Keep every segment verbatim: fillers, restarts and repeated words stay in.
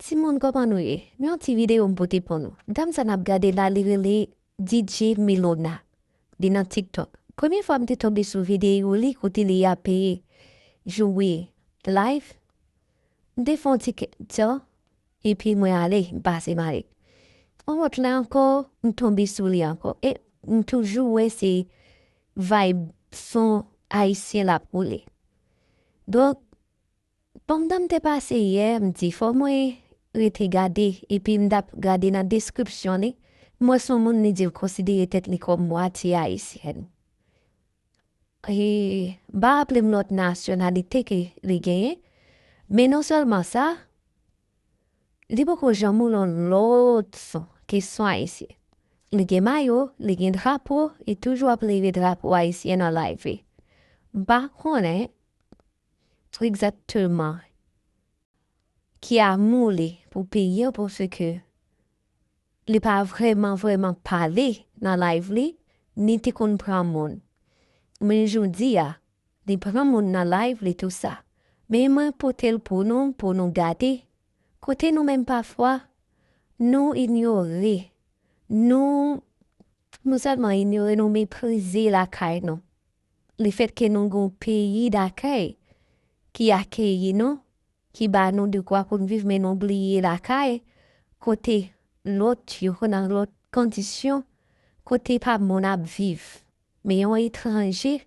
Timoun, kòman nou ye? Men yon ti videyo m pote pou nou. Dam sa n ap gade la, li rele D J Milona. Li nan TikTok. Premye fwa m te tonbe sou videyo li kote li ape jwe live, m te fè yon ti kè djan, epi mwen ale, m pase m ale. Yon lòt la ankò, m tonbe sou li ankò. E m toujou wè se vibe son ayisyen l ap woule. Donk, pandan m te pase yè, m di fò mwen rete gade, epi m t ap gade nan deskripsyon li, m wè se yon moun li di l konsidere tèt li kòm mwatye ayisyèn. E m pa raple m lòt nasyonalite ke li genyen, men non sèlman sa, li poko janm woule yon lòt son ke son ayisyen. Li gen mayo, li gen drapo, li toujou ap leve drapo ayisyen nan live li. M pa konnen egzakteman ki amou li pou peyi an, paske li pa vrèman, vrèman pale nan live li, ni te konn pran moun. Men jodi a, li pran moun nan live li, tou sa. Men mwen pote l pou nou, pou nou gade. Kote nou menm pafwa, nou inyore, nou, nou sèlman inyore, nou meprize lakay nou. Lefètke nou gen yon peyi dakèy ki akeyi nou, ki ba nou dekwa pou n viv, men nou bliye lakay, kote lòt yo nan lòt kondisyon, kote pa moun ap viv. Men yon etranje,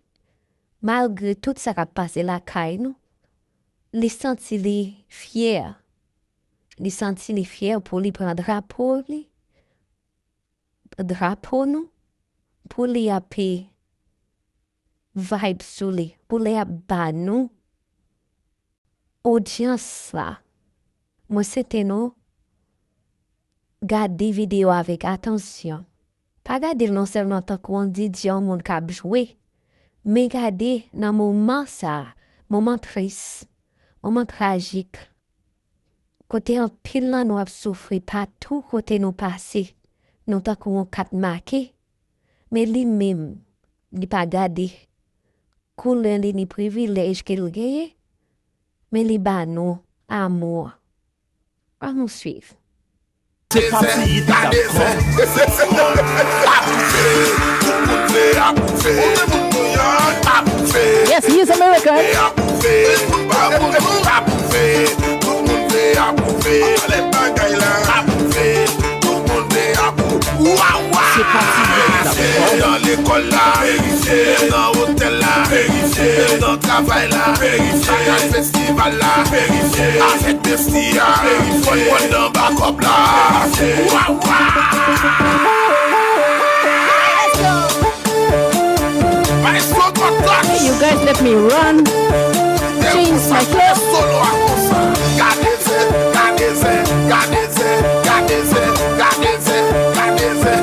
malgre tout sa k ap pase lakay nou, li santi li fyè. Li santi li fyè pou li pran drapo li, drapo nou, pou li ape vibe sou li, pou li ap ba nou odyans la. Mwen swete nou gade videyo avèk atansyon. Pa gade l non sèlman tankou yon D J, yon moun k ap jwe, men gade nan moman sa a, moman tris, moman trajik, kote anpil nan nou ap soufri patou kote nou pase, nou tankou yon kat make, men li menm, li pa gade koulè li ni privilèj ke l genyen, men li ba nou amou an. Ann nou swiv. Se pati dot com. Yes, he is American. Se pati dot com. Nan lekòl la, nan otèl la, nan travay la, nan festival la, avèk besti a, fò n pran nan bakòp la. Wa, wa. Maestro Tok Tok. Hey, you guys, let me run. Change my clothes. Solo a konsa. Gade zen, gade zen, gade zen, gade zen, gade zen, gade zen.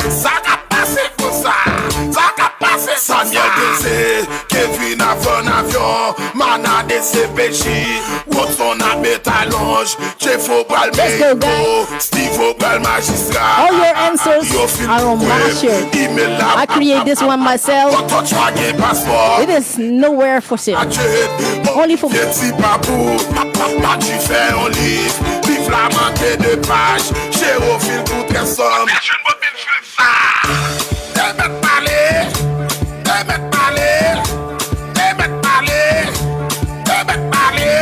Sa k ap pase konsa. Sa k ap pase konsa. Samuel Dese, Kevin Avon Avion, Mana D C P J, Watson ap met alonj, Jeffo pral Let's go, guys. Meyiko, Stevo pral majistra. All your answers are on my share. I create this one myself. It is nowhere for sale. Only for me. Ti papou, pa, pa, pa, ti fè yon liv. Liv la manke de paj. Jewofil pou trè sòm. Te mèt pale, te mèt pale, te mèt pale, te mèt pale.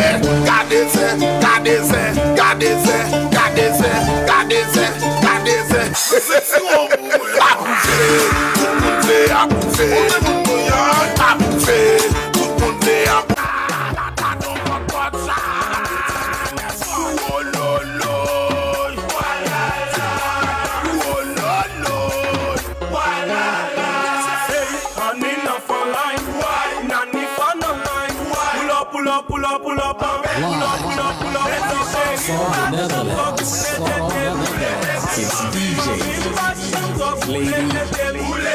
Gade zen, gade zen, gade zen, gade zen, gade zen, gade zen. Apwouve, tout moun vle apwouve. Apwouve, tout moun vle apwouve. Live from the Netherlands, from the Netherlands, it's D J Lady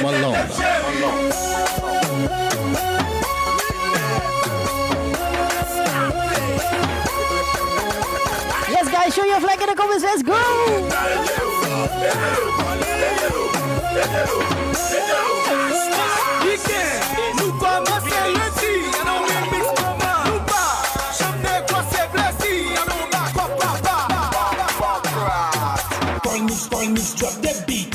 Malone. Yes, guys, show your flag in the comments. Let's go! Nou kòmanse lendi, nou remix moman. Nou pa Miss drop that beat.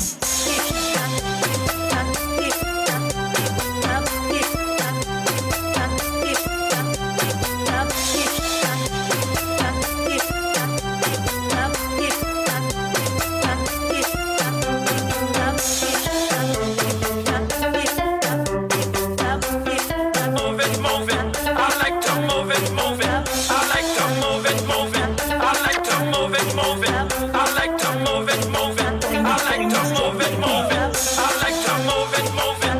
Move it, move it. I like to move it, move it. I like to move it, move it. I like to move it, move it. I like to move it, move it. I like to move it, move it. I like to move it, move it.